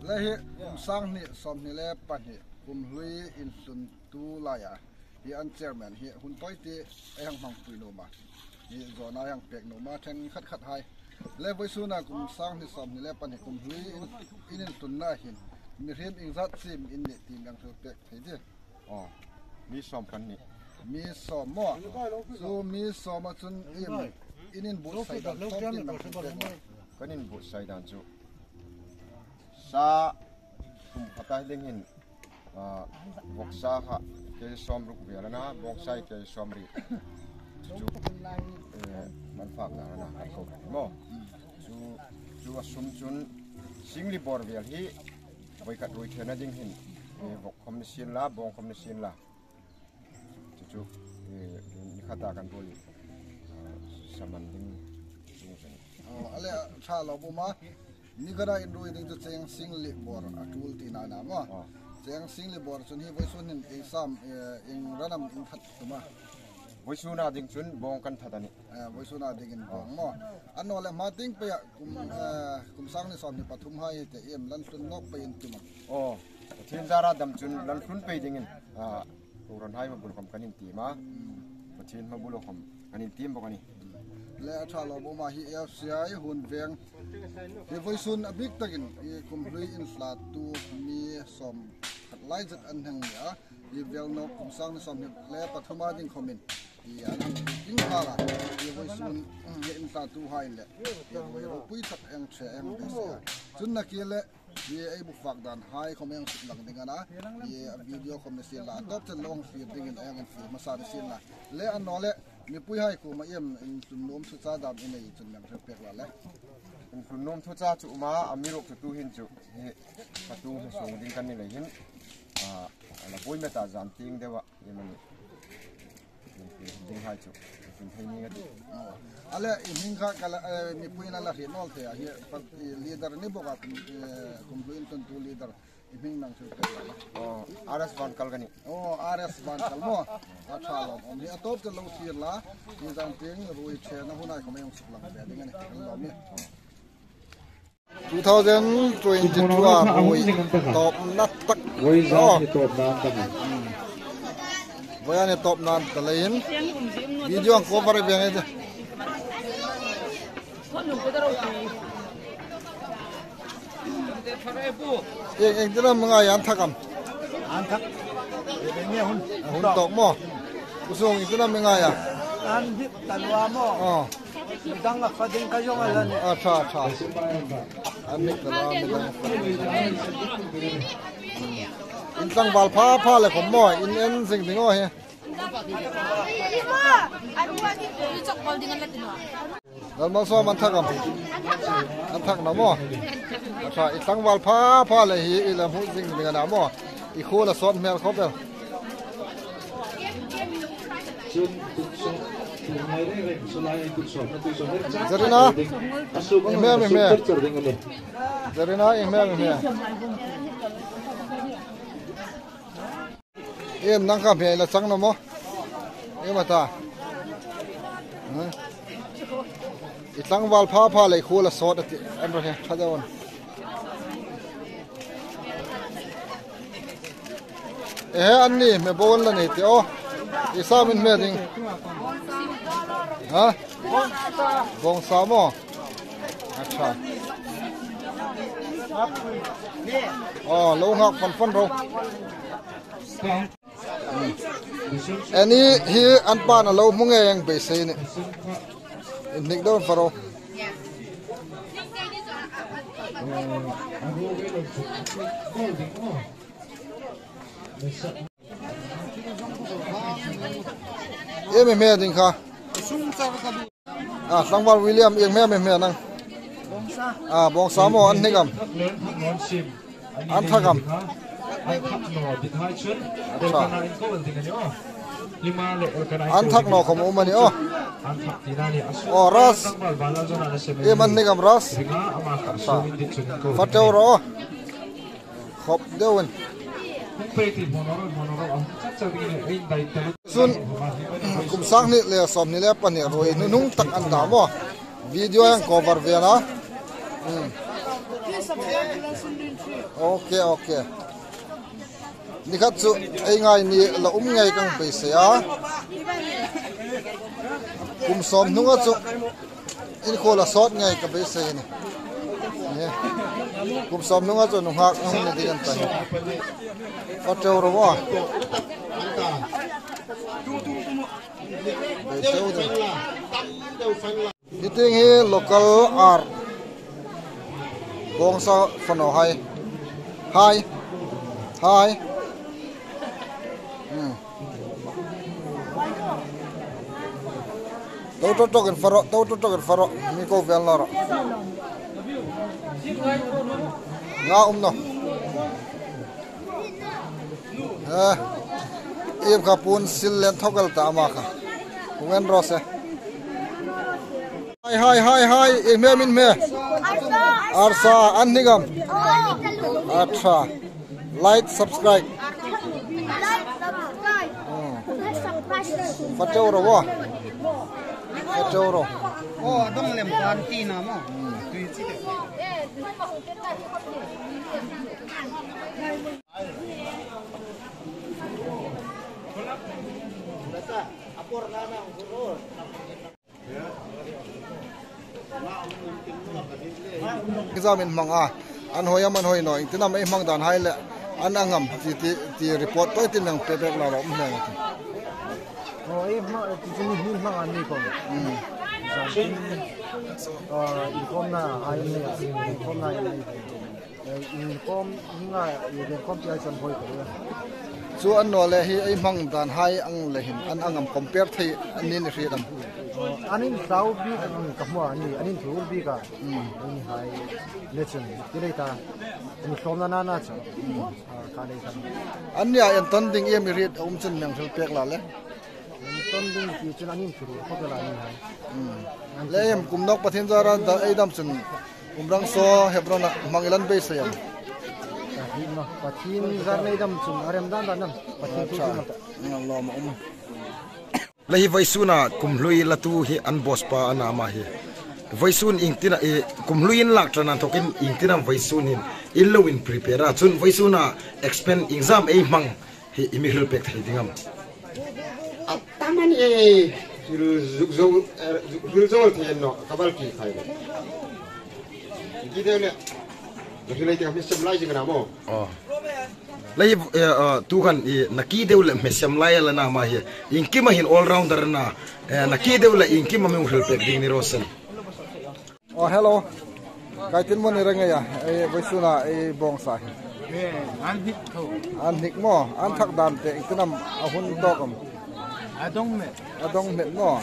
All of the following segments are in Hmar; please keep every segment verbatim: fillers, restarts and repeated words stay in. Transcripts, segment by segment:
Le hi kum sang hni sawmhni le pahni kum hlui inhluntu laia hi an chairman hi hun tawi ti ei hang hmangpui nuom a, hi zawna ei hang pek nuom a, ṭhenkhat khat hai. Le vawisuna kum sang hni sawmhni le pahni kum hlui in, in inhlunna hin mihriem iengzat siem in nih ti mi hang hril pek thei diam? Aw, mi sawm kan nih. Mi sawm maw? Chu mi sawma chun iem in inbuotsai dan sawm tin nang hril pek maw? Kan inbuotsai dan chu sa kum khata dingin, ah, vawksa kha kg sawmruk vel a na, bawngsa kg sawmriet. Chu, eh, man fak dan a na, kan ko maw? Chu, chu a sum chun singli bawr vel hi voi khat ruoi ṭhenna ding hin, eh, vawk khawm ni sien la, bawng khawm ni sien la. Chu chu, eh, ni khata kan ruoi, ah, sa man ding chung sen. Aw, a le ṭha lo buma. Ni khata in ruoi ding chu cheng singli bawr a tul tina na maw? Aw. Cheng singli bawr chun hi vawisun hin ei sam, eh, ieng ran am in that tum a? Vawisuna ding chun bawng kan that a nih. Eh, vawisuna dingin bawng maw? Annawleh hma tieng peia kum, eh, kum sang hni sawmhni pathum hai hi te iem lan hlun nawk peiin tum am? Aw, Pathien zara dam chun lan hlun pei dingin, ah, kohran hai hmabul khawm kan intiem a. Pathien hmabul khawm kan intiem bawk a nih. Le a ṭha lo buma hi F C I Huonveng hi vawisun a bik takin hi kum hlui inhlatu mi sawm khat lai zet an hang ni a. Hi vel nawk kum sang hni sawmhni le pathuma ding khawmin hi an hang ding kha la. Hi vawisun, mm, hi inhlatu hai le hi ruoi ropui tak ei ṭhe ei beisei a. Chun nakie le hi ei bu fak dan hai khawm ei suklang ding a na. Hi a video khawm ni sien la, a tawp chen lo hang hriet dingin ei infiel hmasa ni sien la. Le annawleh mipui hai kuoma iem inhlun nuom thucha dam i nei chun mi hang hril pek la le. Inhlun nuom thucha chu um a, amiruokchu tuhin chu hi ka tu hmasa ding kan ni lei hin, ah, a la buoi met a, zan tieng deua iem a ni. Ding hai chu, inhlun thei ning a tih. Aw. A le i hming kha ka la, eh, mipuiin a la hriet naw thei a, hi, pa, i leader ni bawk a, kum, eh, kum hlui inhluntu leader. I hming nang chu te la. Aw, R S Vankal ka nih. Aw, R S Vankal maw? A ṭha lawm. Aw, hi a tawp chu lo thlir la. Hi zan tieng ruoi ṭhenna hun ai khawm ei suklang ve ding a nih. Kan lawm nih. Two thousand twenty-two a ruoi tawpna tak. Voi zan hi tawpna tak. Voi a ni tawpna tak leiin video hang cover ve ngai de. Ieng, ieng tina mi ngai an thak am? An thak. Nge hun. Hun tawk maw? Pu Sung, ieng tina mi ngai a? An dik ta lua maw? Aw. Midang a fa ding ka zong a la ni. A ṭha, a ṭha. An dik ta lua, midang a fa ding. In tlangval pha pha le khawm maw, in en zing ding aw hi. Lalmalsawm, an thak am? An thak naw maw? A ṭha, i tlangval pha pha le hi i la hmu zing ding a na maw? I khuo la sawt hmel khawp el. Zarina, i hmel, i hmel. Zarina, i hmel, i hmel. Em, nang kha hmel la chang naw maw? Em a ta. Hm? I tlangval pha pha le i khuo la sawt a tih. An ro he, ṭha deu an. Ehe, an ni, hme bo an la nei ti aw. I sam in hme ding. Ha? Bawngsa maw? A ṭha. Aw, lo nghak fan fan ro. Ani hi an pan a lo hmu ngei ang beisei ni. Inhnik deu faro. Em em hme ding kha. A, tlangval William, ieng hme em em hme nang? A, bawngsa maw, an hnik am? An thak am? Ṭha. An thak naw khawm um a ni aw. Aw, Ras. Iem an hnik am, Ras? Ṭha. Fa teu ro. Khawp deuin. Chun, kum sang hni le sawmhni le pahni ruoi nunung tak an ta maw. Video hang cover ve a na. Hmm. Ok, ok. Ni khat chu ei ngai ni la um ngei ka beisei a. Kum sawm hnunga chu inkhuo la sawt ngei ka beisei ni. Kum sawm hnunga chu nunghak a hung ni ding an ta hi. Ka teu ro a. Beisei ding. Hi tieng hi local ar. Bawngsa fano hai. Hai. Hai. Hmm. To to to kan faro, to to to kan faro. Mi ko vel na ro. Nga um no. Eh, im kha pun sil len thok el ta ama kha. Hung en ro se. Hai, hai, hai, hai. Ei hme, min hme. Arsa, an hnik am? Acha. Like, subscribe. Hmm. Fa teu ro wo. Fa teu ro. Oh, dong lem kan ti na mo. Tui chi te. Exam in hmang a, an hoi am an hoi naw, iengtin am ei hmang dan hai le, an ang am, ti, ti, ti report tawi tin nang pe pek la lo, um hleng a ti. Oh, ei hmang, ti chu ni hmang an ni kon. Hmm. Exam tin, ah, inkhawmna hai ni, inkhawmna hai ni. Eh, inkhawm, hinga, inkhawm ti ai chun hoi ko. Chu an naw le hi ei hmang dan hai ang le hin, an ang am compare thei an ni ni hriet am? An inhlau bik ang ka hmu a ni, an inthur bik a. Hmm. An ni hai le chun, ti lei ta, an hlawmna na na chu. Hmm. Ah, ka lei ta. An nia entawn ding iem i hriet a um chun mi hang hril pek la le. Entawn ding ti chun an inthur khawp el a ni hai. Hmm. Le em kum nawk Pathien zara da ei dam chun Umrangso Hebron-a hmang i lan beisei am? Ka hriet naw, Pathien zara ei dam chun a rem dan dan am. Pathien thu. Acha. Ngal lawm a um. Le hi vawisuna kum hlui latu hi an boss pa a na ama hi. Vawisun iengtin am, eh, kum hlui inlak ṭan anthokin iengtin am vawisun hin in lo in prepare a. Chun vawisuna expense exam ei hmang hi i mi hril pek thei ding am? A tam a ni e, hril zuk zo, eh, zuk hril zo thei naw, ka bal ki khai. Ki deu le. Hril ei ti ka mi sem lai zing a na maw. Oh. Le hi, eh, eh, tu khan i na ki deu le hmesem lai la na ama hi. Iengkima hin all rounder a na, eh, na ki deu le iengkima mi hung hril pek ding ni raw se. Oh, hello. Kai tin mo ni reng ya, eh, vawisuna, eh, bawngsa hi. Eh, an hnik tho. An hnik maw, an thak dan te, iengtin am a hun tawk am? A dong met. A dong met maw?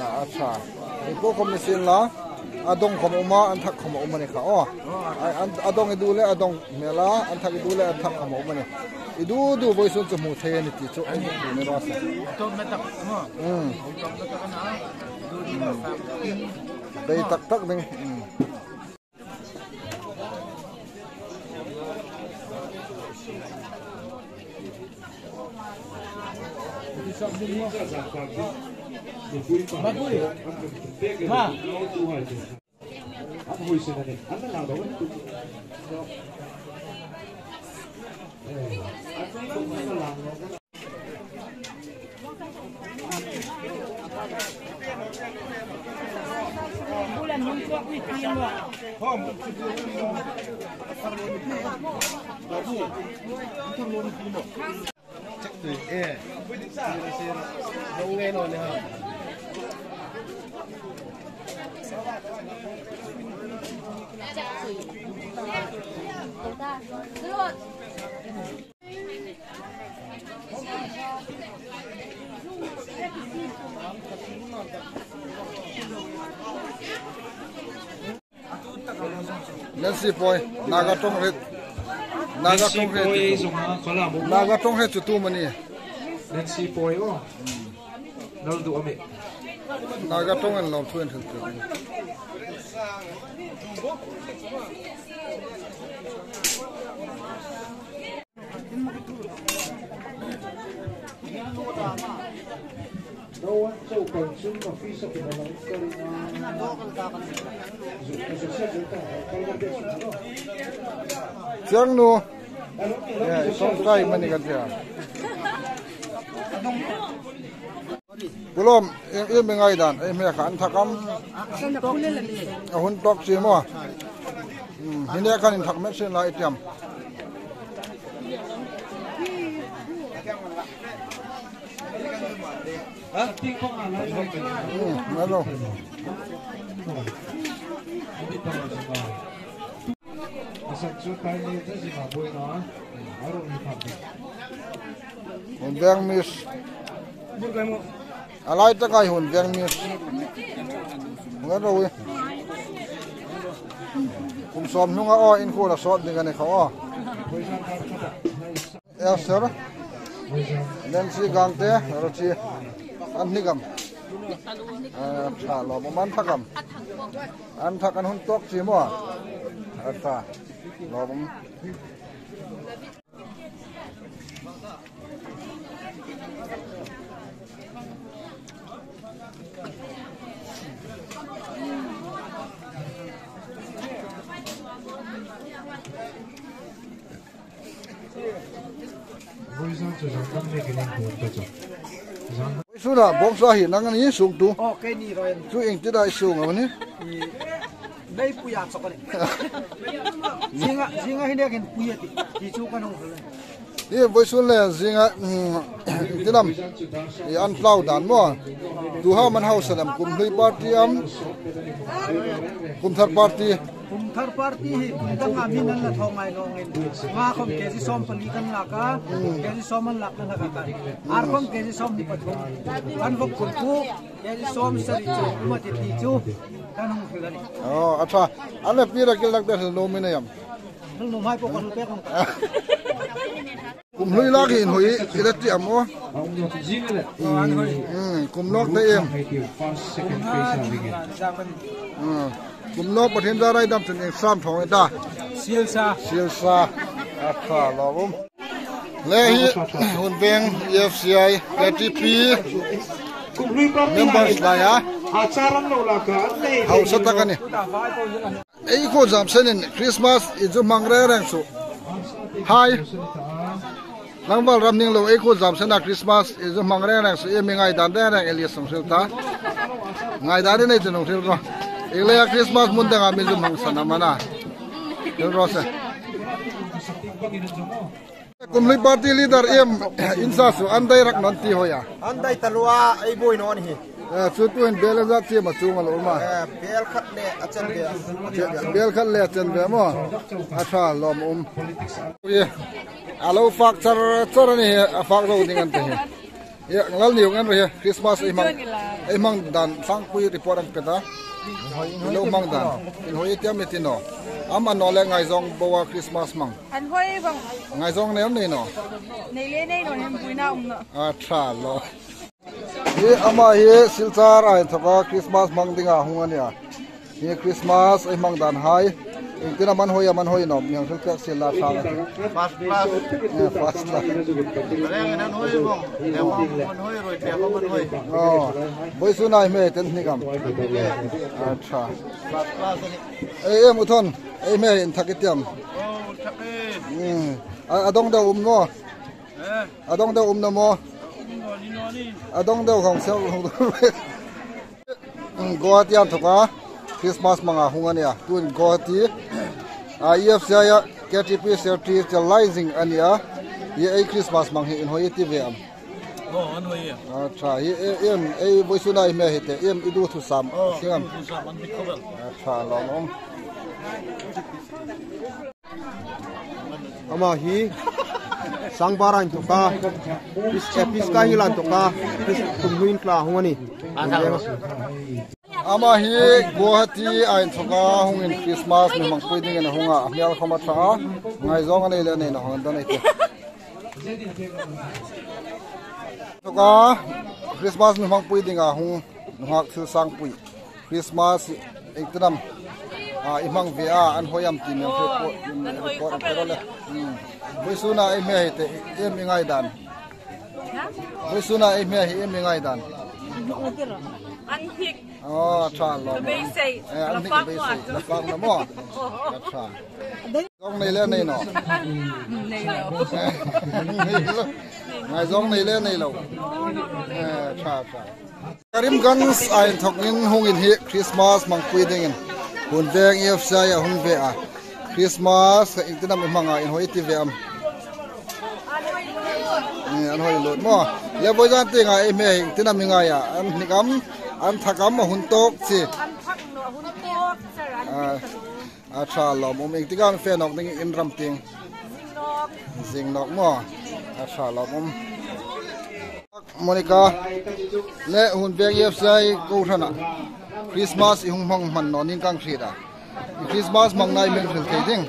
Ah, acha. Ei po khom ni sien la, a dong khom a um a, an thak khom a um a ni kha, oh. Oh, a dong. Ai, an, a dong i du le, a dong hmel a, an thak i du le, an thak khom a um a ni. I du du vawisun chu hmu thei a ni ti chu, ei hmu ni raw se. Tawp met tak maw? Hmm. Tawp met tak a na. Bei tak tak ding. Hmm. Nancy Poi, Naga ṭawng hre. Naga ṭawng hre chu tu. Naga ṭawng hre chu tu am a ni? Nancy Poi aw. Nal du ami. Naga ṭawng an lo thu an thil tu. Chiang nu. Eh, song kai mani kan tia. Pu Lawm, i, i mi ngaidan, i mi khan thak am. A hun tawk chi maw. Hmm, hi ne khan inthak met sin lai tiam. Hmm, hello. Hun veng miss. A lai taka hun veng miss. Hun ro wi. Kum sawm hnunga aw, in khula sawt ding a ni kha aw. Yes, sir. Nancy Gangte, Rochi. An hnik am. Eh, ṭha lawm, an thak am. An thak, an hun tawk chi maw. A ṭha lawm. Vawisuna, bawngsa hi nang a ni sungtu. Aw, kei ni ro. Chu ieng tina i sung am ni? I, nei puia chawk a ni. Zinga, zinga hi nekin puia ti, ti chu kan hung hal. Hi vawisun le zinga, mm, ieng tin am, i an tlau dan maw. Tuha man hausa lem, kum hlui party am, kum thar party. Kum thar party hi kum danga min an la thaw ngai nawngin. Nga khom kg sawm pali kan lak a, kg sawm an lak kan lak a kan. Ar khom kg sawm hni pathum. Kan vawk kum pu, kg sawm sari chu, uma ti ti chu. Kan hung hril a ni. Oh, a ṭha. An le pi ra kil lak te hril nuom i nei am. Hril nuom hai po kan pe kong. Kum hlui lak hi inhawi i la ti am aw. Mm, kum nawk te em. Mm, kum nawk Pathien zara i dam chun ieng sam thawng i ta. Sielsa. Sielsa. A ṭha lawm. Le hi hun veng E F C I, K T P members laia hausa tak a ni. Ei khuo zam senin Christmas i zu hmang reng reng suh. Hai. Tlangval ram ning lo ei khuo zam sena Christmas i zu hmang reng reng suh, i mi ngaidan reng reng Elias hung hril ta. Ngaidan i nei chun hung hril ro. Ieng leia Christmas hmun danga mi zu hmang san am a na. Hril ro se. Kum hlui party leader em in sa suh an dai rak naw ti hoi a. An dai taluo a, ei buoi naw ni hi. Eh, chu tuhin bel a zat chi ma chung a lo um a. Eh, bel khat le a chen ve. Bel khat le a chen ve maw. A ṭha lawm um. Ye. A lo fak char char a ni hi, a fak zo ding an ti hi. Ye, ngal ni ngan ro hi, Christmas ei hmang, ei hmang dan Sangpui report an pe ta. Ei lo hmang dan. Inhawi tiam i ti naw. Am a naw le ngaizawng boa Christmas hmang. An hoi bang. Ngaizawng nei am nei naw? Nei le nei naw, hembuoina um naw. A ṭha lawm. Hi ama hi Silchar a inthoka Christmas hmang dinga hung a nia. Hi Christmas ei hmang dan hai. Ieng tin am an hoi am an hoi naw, mi hang thil pek sien la ṭha. First class. Eh, first class. Reng an hoi bang. An hoi ruoi, pek an hoi. Oh. Vawisuna ei hme ten hnik am. A ṭha. First class. Ei, em u thon. Ei hme inthak i ti am. Oh, thak e. Hmm. A, a dong deu um naw. Eh? A dong deu um naw maw? Um naw ni naw ni. A dong deu hang sel hang. Hmm, Guwahati a inthoka Christmas hmanga hung a nia. Tuhin Guwahati a E F C I a K T P secretary chel lai zing a nia. Hi ei Christmas hmang hi inhawi i ti ve am? Oh, an hoi a. A ṭha, hi e, em, ei vawisuna ei hme hi te, em, i du thu sam. Oh, i du thu sam, an dik khawp el. A ṭha lawm. Ama hi Sangbar a inthoka, Pis-, eh, Piska Hill a inthoka, Pis-, kum hlui inthoka hung a ni. Ama hi Guwahati a inthoka hungin Christmas mi hmangpui dingin a hung a, a hmel khawm a ṭha a, ngaizawng a nei le a nei naw hang dan ei tih. Inthoka Christmas mi hmangpui dinga hung nunghak thil sangpui. Christmas ieng tin am, a, i hmang ve a, an hoi am ti mi hang report, report an pe ro le. Hmm. Vawisuna ei hme hi te, em i ngaidan. Vawisuna ei hme hi em i ngaidan. An hnik. Aw, ṭha lawm. Beisei. Eh, an hnik beisei. La fak na maw? Aw. Aw, ṭha. Zong nei le nei naw. Nei lo. Nei lo. Ngai zong nei le nei lo. No, no, no, nei lo. Eh, ṭha, ṭha. Karimganj a inthawkin hung in hi Christmas hmangpui dingin Huonveng E F C I a hung ve a. Christmas kha iengtin am i hmang a, inhawi ti ve am? Eh, an hawi lut maw. Le vawizan tienga ei hme iengtin am i ngai a? An hnik am, an thak am, a hun tawk chi? An thak naw, a hun tawk, sir, an hnik. Ah. A ṭha lawm um, iengtik am fe nawk ding in ram tieng? Zing nawk. Zing nawk maw? A ṭha lawm um. Monica, le Huonveng E F C I kohranah Christmas i hung hmang hman naw ning kan hriet a. Christmas hmangna i mi hril thei ding?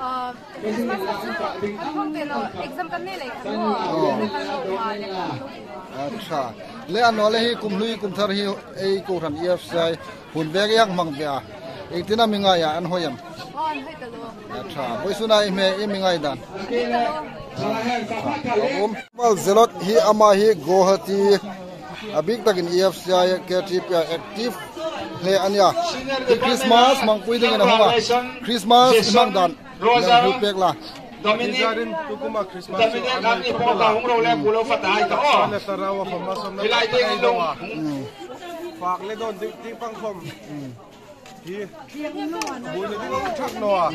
Ah, Christmas chu a hmang ve lo, exam kan nei lei khan maw. Oh. Exam kan lo hma le. A ṭha. Le a naw le hi kum hlui kum thar hi ei kohran E F C I Huonveng i hang hmang ve a. Iengtin am i ngai a, an hawi am? Aw, an hawi ta lo. A ṭha. Vawisuna i hme, i mi ngai dan? An hawi ta lo. A ṭha. Lawm um. Mal Zelot hi, ama hi Guwahati a bik takin E F C I K T P a active hle a nih a. Hi Christmas hmangpui dingin a hung a. Christmas i hmang dan. Leng hul pek la. Dominic, Dominic an ni po ka hung ro le ku lo fat ai ka o. Hilai ding in lo. Fak le don ding, ding pang khom. Hi. Bui le ding lo thak naw a.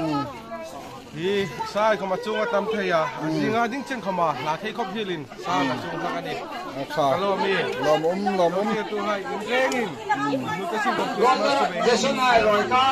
Hi, sai khom a chunga tam thei a. A zinga ding chen khom a. La thei khop hilin. Sa la chung thak a nih. Acha. Ka lawm e. Lawm um, lawm um. Hi tu hai in rengin. Nu ta sin ko Christmas. Jason ai roi ka.